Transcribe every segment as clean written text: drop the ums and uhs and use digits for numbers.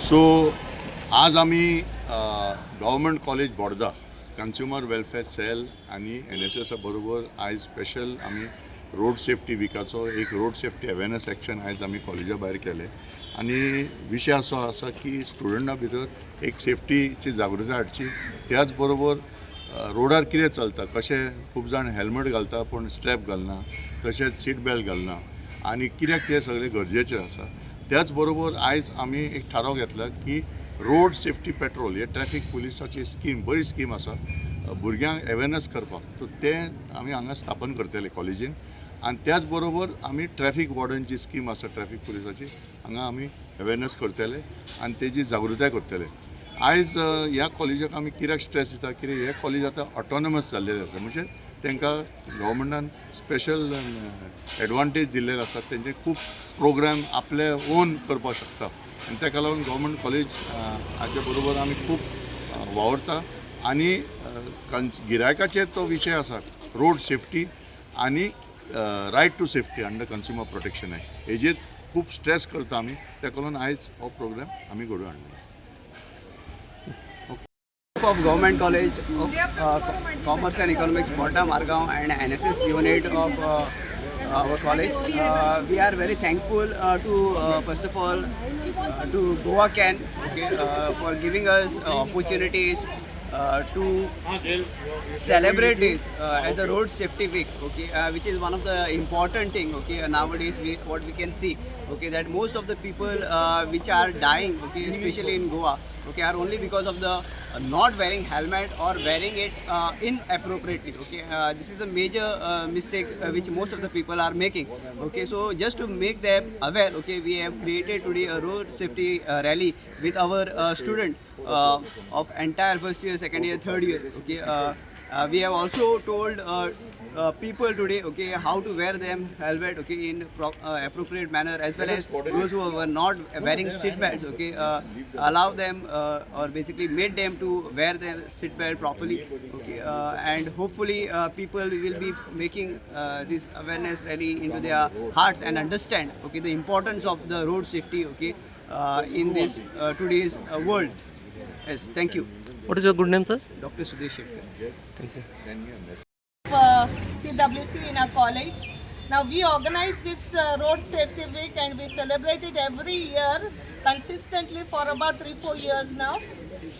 So आज आमी government college Borda consumer welfare cell आनी एनएसएसा बरोबर आयज स्पेशल आमी रोड सेफ्टी विकाचो एक रोड सेफ्टी अवेरनस एक्शन आयज आमी कॉलेजा भायर केले. आनी विशय असो आसा की स्टुडंटा भितर एक सेफ्टीची जागृताय हाडची, त्याच बरोबर रोडार कितें चलता, कशें खूब जाण हेल्मेट घालता पूण स्ट्रॅप घालना, तशेंच सीट बेल्ट घालना आनी कित्याक तें सगळें गरजेचें आसा. त्याच बरोबर आयज आमी एक थाराव घेतला की रोड सेफ्टी पेट्रोल हे ट्रॅफीक पुलिसाची स्कीम, बरी स्कीम आसा भुरग्यांक अवेरनस करपाक, सो तें आमी हांगा स्थापन करतले कॉलेजीन. आनी त्याच बरोबर आमी ट्रॅफीक वॉर्डन जी स्कीम आसा ट्रॅफीक पुलिसाची, हांगा आमी अवेरनस करतले आनी तेजी जागृताय करतले. आयज ह्या कॉलेजाक आमी कित्याक स्ट्रेस दिता? कित्याक हे कॉलेज आतां ऑटोनॉमस जाल्लेलें आसा, म्हणजे तांकां गव्हर्मेंटान स्पेशल एडवांटेज दिल्लेले आसा. तेंचे खूब प्रोग्राम आपले ओन करपाक शकता आनी ताका लागून गव्हर्मेंट कॉलेज हाचे बरोबर आमी खूब वावुरता. आनी गिरायकाचेर तो विशय आसा, रोड सेफ्टी आनी right to safety under Consumer Protection Act, हेजेर खूब स्ट्रेस करता आमी. ताका लागून आयज हो प्रोग्राम आमी घडोवन हाडला. Of Government College of Commerce and Economics, Borda, Margao, and NSS unit of our college. We are very thankful to first of all to Goa Can, okay, for giving us opportunities to celebrate this as a Road Safety Week, okay, which is one of the important thing, okay. Nowadays we what we can see, okay, that most of the people which are dying, okay, especially in Goa, okay, are only because of the not wearing helmet or wearing it inappropriately, okay. This is a major mistake which most of the people are making, okay. So just to make them aware, okay, we have created today a road safety rally with our student of entire first year, second year, third year, okay. We have also told people today, okay, how to wear them helmet, okay, in appropriate manner, as well as those who were not wearing seat belts, okay, allow them or basically made them to wear their seat belt properly, okay. And hopefully people will be making this awareness rally into their hearts and understand, okay, the importance of the road safety, okay, in this today's world. Yes, thank you. What is your good name, sir? Dr. Sudesh Shetkar. Thank you. CWC in our college. Now we organize this Road Safety Week and we celebrate it every year consistently for about 3-4 years now.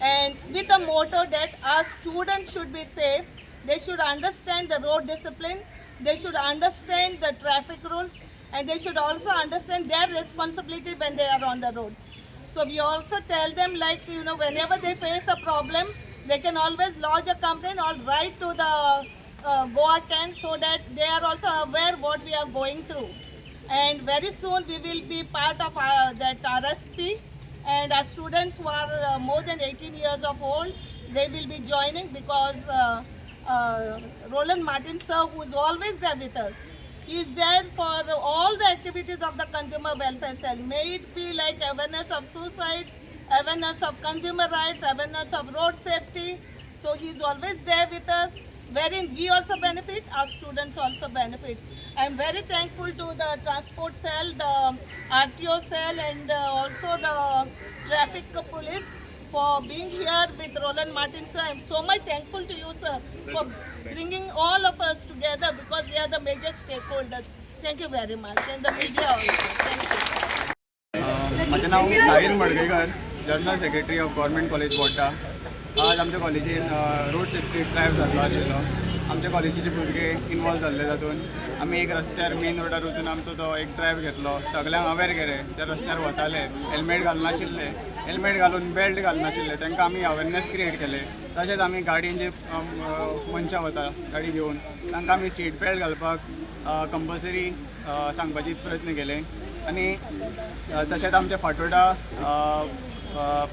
And with the motto that our students should be safe, they should understand the road discipline, they should understand the traffic rules, and they should also understand their responsibility when they are on the roads. So we also tell them, like, whenever they face a problem, they can always lodge a complaint or write to the Goa Can so that they are also aware what we are going through. And very soon we will be part of that RSP, and our students who are more than 18 years of old, they will be joining because Roland Martin sir, who is always there with us, he is there for all the activities of the Consumer Welfare Cell. May it be like awareness of suicides, awareness of consumer rights, awareness of road safety. So he is always there with us, wherein we also benefit, our students also benefit. I am very thankful to the transport cell, the RTO cell, and also the traffic police for being here with Roland Martin sir. I am so much thankful to you, sir, for bringing all of us together because we are the major stakeholders. Thank you very much, and the media also. Thank you. म्हजें नांव Sahil Madkaikar, General Secretary of Government College, Borda. आज आमच्या कॉलेजीन road safety drive जाल्लो आशिल्लो. आमच्या कॉलेजीचे भुरगे involve जाल्ले. तातूंत आमी एक रस्त्यार, मेन रोडार वचून आमचो तो एक ड्रायव्ह घेतलो. सगळ्यांक अवेर केले. जे रस्त्यार वताले, हेल्मेट घालनाशिल्ले, हेल्मेट घालून बेल्ट घालनाशिल्ले, तांकां आमी अवेरनेस क्रिएट केले. तशेंच आमी गाडयेन जे मनशां वता गाडी घेवन, तांकां आमी सीट बेल्ट घालपाक कंपल्सरी सांगपाची प्रयत्न केले. आनी तशेंच आमचे फातोर्डा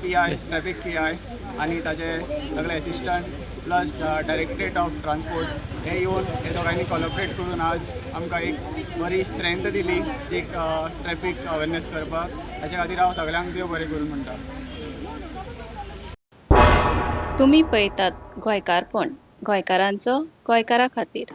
पीआय, ट्रॅफिक पीआय आनी ताजे सगळे assistant plus Directorate of Transport हे येवन हे दोगांयनी कॉलॉबरेट करून आज आमकां एक बरी स्ट्रेंथ दिली जी ट्रॅफीक अवेरनेस करपाक. ताचे खातीर हांव सगळ्यांक देव बरें करूं म्हणटा. तुमी पळयतात गोंयकारपण, गोंयकारांचो गोंयकारा खातीर.